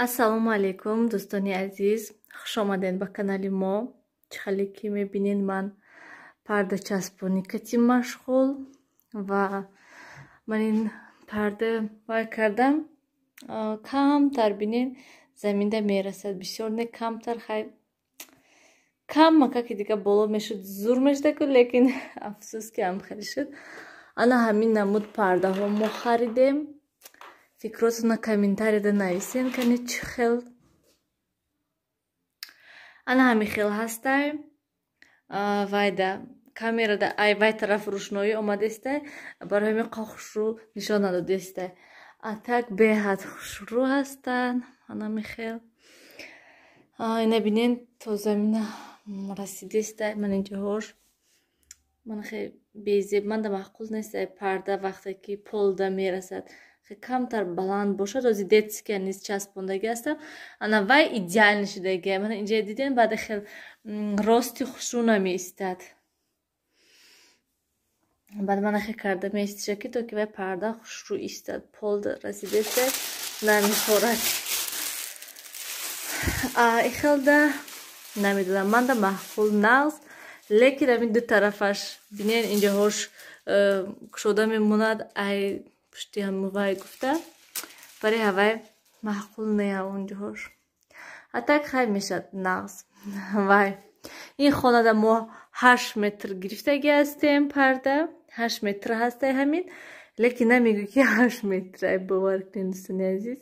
Ассалому алайкум, дӯстони азиз, хуш омадед ба канали мо. Чӣ хеле ки мебинед, ман пардачаспонӣ кати машғул ва ман ин парда вай кардам. Камтар бинед, заминда мерасад, бисёр не, камтар. Хай, каммакаки дига боло мешуд, зур мешуда ку, лекин афсӯс, ки ҳам хеле шуд. Ана ҳамин намуд пардаҳо мо харидем. Фикротона комментарияда нависен, кани чӣ хел. Ана ҳамин хел ҳастай. Вайда камерада ай вай тараф рӯшноӣ омадестай, барои ҳамин хушрӯ нишон надодестай. А так беҳад хушрӯ ҳастанд. Анами хел, ина бинен, то замина расидестай. Ман инҷоҳош ман хе безеб, манда маъқул нестай парда, вақте ки полда мерасад. Камтар баланд бошад. Ози детския низ часпондагӣ ҳастам, ана вай идеально шудагия. Мана инҷа дидем, баъде хел рости хушрӯ намеистад. Баъд мана хел карда меистиша, ки то ки вай парда хушрӯ истад, пол расидеста, намехорад. Ихелда намедонам, манда маъқул, нағз, лекин ҳамин ду тарафаш бинен, инҷаҳош кушода мемонад, ай пушти ҳамвай гуфта, барои ҳавай маъқул не онҷоҳош. А так хай, мешад нағз. Вай ин хонада мо 8 метр гирифтагӣ ҳастем, парда 8 метр ҳастай ҳамин, лекин намегӯ, ки 8 метр, бовар кунед, дӯстони азиз.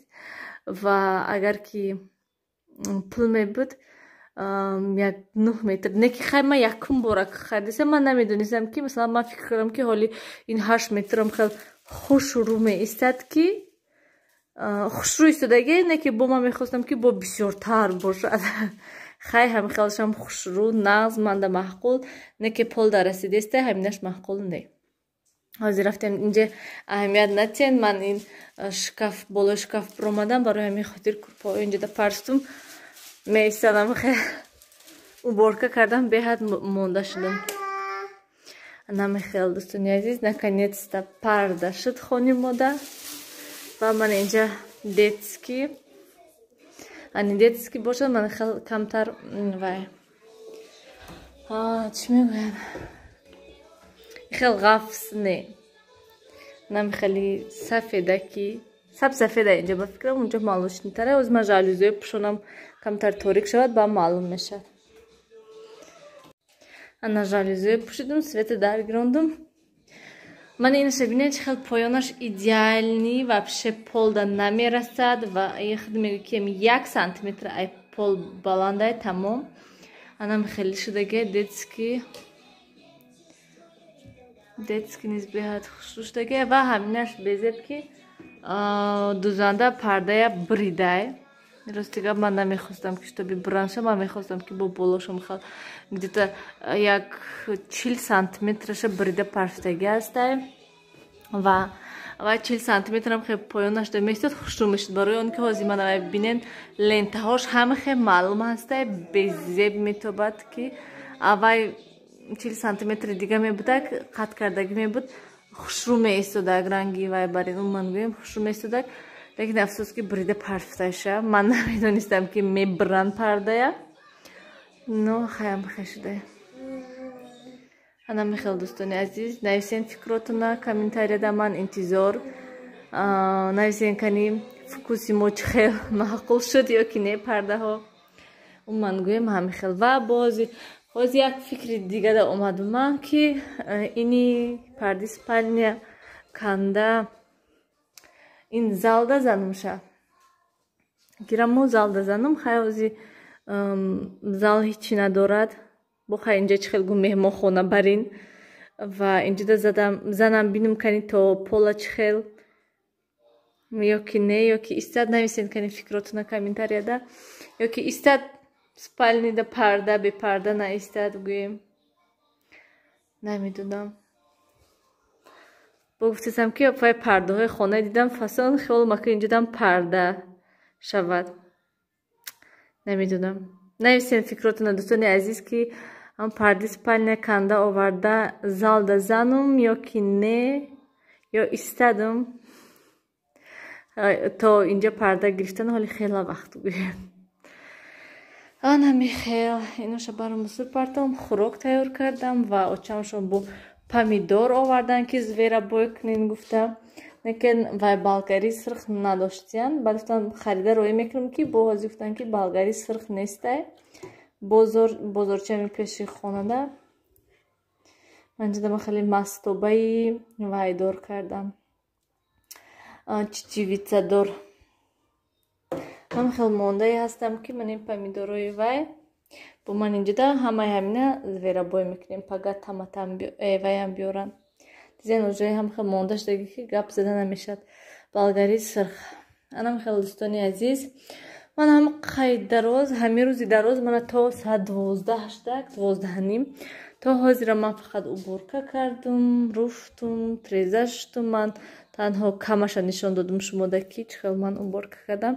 Ва агар ки пул мебуд, як 9 метр не ки. Хай, ман якум бора харидисам, ман намедонистам, ки масалан ман фикр кардам, ки ҳоли ин 8 метрам хел хушрӯ меистад, ки хушрӯ истодаги не, ки бо ман мехостам, ки бо бисёртар бошад. Хай, ҳами хелшам хушрӯ, нағз, манда маъқул, не ки пол дар расидеста, ҳаминаш маъқул не. Ҳозир рафтем, инҷа аҳамият натиҳен, ман ин шкаф, болои шкаф биромадам, барои ҳамин хотир курпаҳои инҷода парстум меистадам. Хе уборка кардам, беҳад монда шудам. Намехел, дӯстони азиз, наконец-то парда шуд хони мода. Ва ман инҷа детский, ани детский бошад, ман хел камтар вай, чӣ мегӯянд, хел ғафс не, намехели сафедаки, сабсафеда инҷа, ба фикрам, унҷо молочныйтара. Оз ман жалюзиҳои пӯшонам, камтар торик шавад, ба маълум мешавад. Ана жалюзиҳои пӯшидум, света даргирондум. Ман инаша бинед, чӣ хел поёнаш идеальный, вообще полда намерасад ва худ мегӯ, ки 1 сантиметр ай пол баландай, тамом. Анам хеле шудаге. Детский низ беҳад хушрӯ шудаге. Ва ҳаминаш безеб, ки дузанда пардая бридай. Рости гап, ман намехостам, ки чтобы бранша, ман мехостам, ки бо болошам хел где-то як 40 сантиметраша брида парфтагӣ ҳастай. Ва вай 40 сантиметрам хе поёнаш да меистод, хушрӯ мешуд. Барои он ки ҳозир ман вай бинен, лентаҳош ҳама хе маълум ҳастай, безеб метобад, ки авай 40 сантиметри дига мебудак, қатъ кардагӣ мебуд, хушрӯ меистодак, ранги вай барин умуман гӯем, хушрӯ меистодак. Лекин афсӯс, ки брида парфташа. Ман намедонистам, ки мебиранд пардая. Но хаям хе шуда. Ана михел, дӯстони азиз, нависен фикротона комментарияда, ман интизор. Нависен, кани вкуси мо чӣ хел, маъқул шуд ё ки не пардаҳо. Умуман гӯем, ҳами хел. Ва бози ҳозир як фикри дигада омадум ман, ки ини парди спальня канда ин залда занумша, гирамо залда занум. Хай, ҳози зал ҳичи надорад, бо хай, инҷа чӣ хел гум, меҳмонхона барин. Ва инҷода задам, занам, бинум, кани то пола чӣ хел ё ки не, ё ки истад. Нависед, кани фикротона комментарияда, ё ки истад спальныйда парда, бепарда наистад гӯем, намедонам. Бо гуфтасам, ки вай пардаҳои хона дидам, фасон, хиёл мака, инҷодам парда шавад. Намедонам, нависем фикротона, дӯстони азиз, ки ам парди спальня канда оварда залда занум ё ки не, ё истадум. То инҷа парда гирифтан ҳоли хела вақт гӯем. Ана михел, иноша баром мусур партом, хӯрок тайёр кардам ва очамшон бо помидор овардан, ки зверобой кунин гуфта. Лекин вай болгари сирх надоштиян. Баъд гуфтам харида роӣ мекунам, ки бо ҳозир гуфтан, ки болгари сирх нестай. Бозорчами пеши хонада. Ман ҷидама хеле мастобаи вайдор кардам. Чичивицадор. Ман хел мондае ҳастам, ки ман ин помидорои вай бо ман инҷода ҳамаи ҳамина зверобой мекунем. Пага таматам вайам биёранд. Дизен оҷои ҳам хел монда шудаги, ки гап зада намешавад. Болгари сирх. Анам хел, дӯстони азиз. Ман ҳам қайд дароз, ҳамин рӯзи дароз мана то соат 12 шудак, 12:30. То ҳозира ман фақат уборка кардум, руфтум, треза шудум. Ман танҳо камаша нишон додум шумода, ки чӣ хел ман уборка кардам.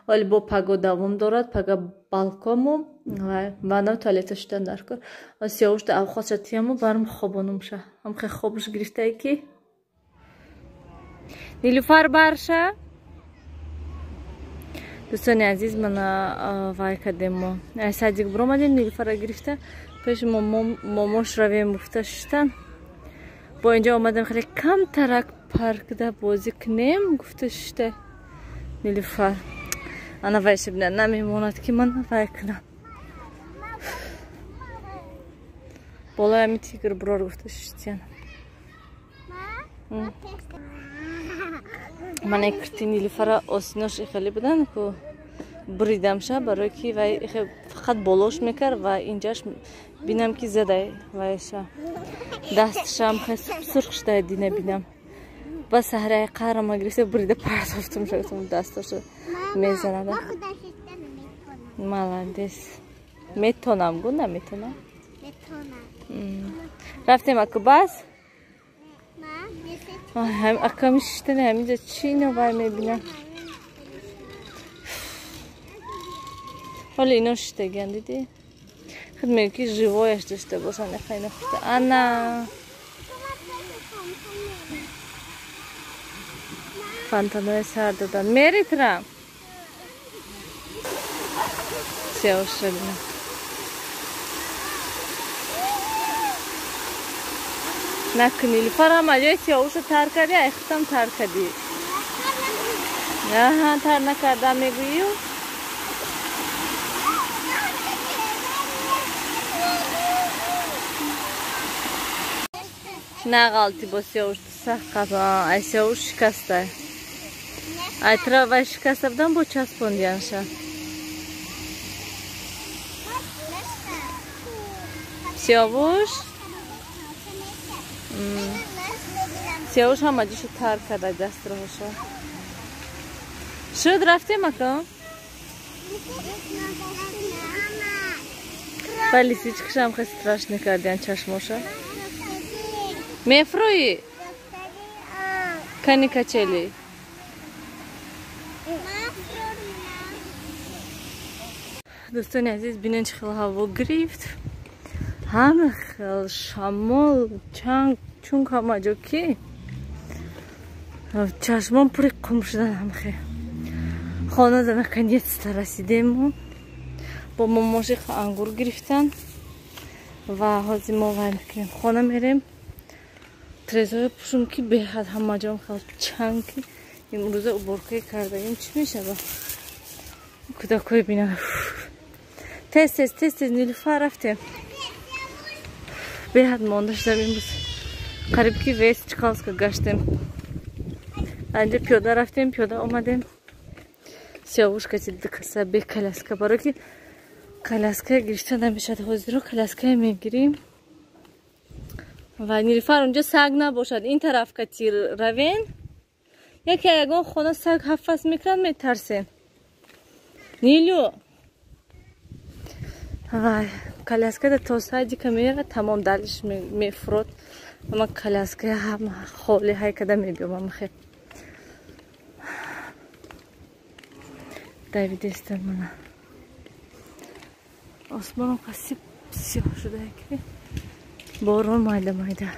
Ҳоли бо паго давом дорад, пага балкому ванна туалета шудан дар кор. Сиёвушда авқотша тияму барм хобонумша. Ҳам хел хобуш гирифтае, ки Нилуфар барша. Дӯстони азиз, мана вай кардем мо. Садик биромадем, Нилуфарра гирифта. Пеши момош равем гуфта шуштан. Бо инҷо омадем, хеле камтарак паркда бозӣ кунем гуфта шушта Нилуфар. Ана вайша бина, намемонад, ки ман вай кунам. Болои ҳами тигр бирор гуфта шуштиян. Ман кирти Нилуфара осинош хеле будан, ку буридамша, барое ки вай фақат болош мекард ва инҷаш бинам, ки задай вайша. Дастшам хел сурх шуда дина бинам. Ба саҳраи қаҳрама гирифта бурида партофтум, шудам дастоша мезанада. Молодец. Метонам гу, наметонам? Рафтем аку бас? Аками шиштани ҳаминҷа чӣ ино вай мебинам. Ҳоли ино шиштагиан, дидӣ? Худ мегӯ, ки живояш дошта бошанд, яқа ино хушта. Ана фонтанои сар додан. Мери тра? Сиёша бина. Накунӣ, Нилуфар, ҳама ҷои сиёвуша тар кардӣ, ай худам тар кардӣ. Аҳа, тар накардам мегӯю? Нағалти бо сиёвуш сахт қафа, ай сиёвуш шикаста. Ай тра вай шикаста будан, бо часпондиянша. Сиёвуш? Сиёвуш ҳама ҷишу тар карда дастроҳоша. Шуд, рафтем ака? Ва лисичкашам хел страшно кардиян чашмоша. Мефрӯӣ? Кани качели? Дӯстони азиз, бинен чӣ хел ҳаво гирифт. Ҳама хел шамол, чанг, чунг ҳама ҷо, ки чашмон пури қум шудан ҳамхе. Хона да наконец-то расидему. Бо момоши ангур гирифтан ва ҳозир мо вай мекунем. Хона мерем. Трезои пушум, ки беҳад ҳама ҷом хел чанг, ки имрӯза уборкае кардагим чӣ мешавад? Кӯдакҳои бинан. Тез тез тез тез, Нилуфар, рафтем. Беҳад монда шудам имрӯз. Қариб ки весь Чкалска гаштем. Анҷа пиёда рафтем, пиёда омадем. Сиёвушка дикаса бе коляска, барое ки коляска гирифта намешавад. Ҳозиро коляскае мегирим. Ва Нилуфар, унҷо саг набошад. Ин тараф кати равен. Яке ягон хона саг ҳафас мекунад, метарсем. Нилю. Вай, коляскада то садика меяра, тамом далиш мефурод. Ама коляска ҳама холи ҳайкада мебиём амахе. Давидестан мана. Осмоном қасиб сиёҳ шуда, ки борон майда майда.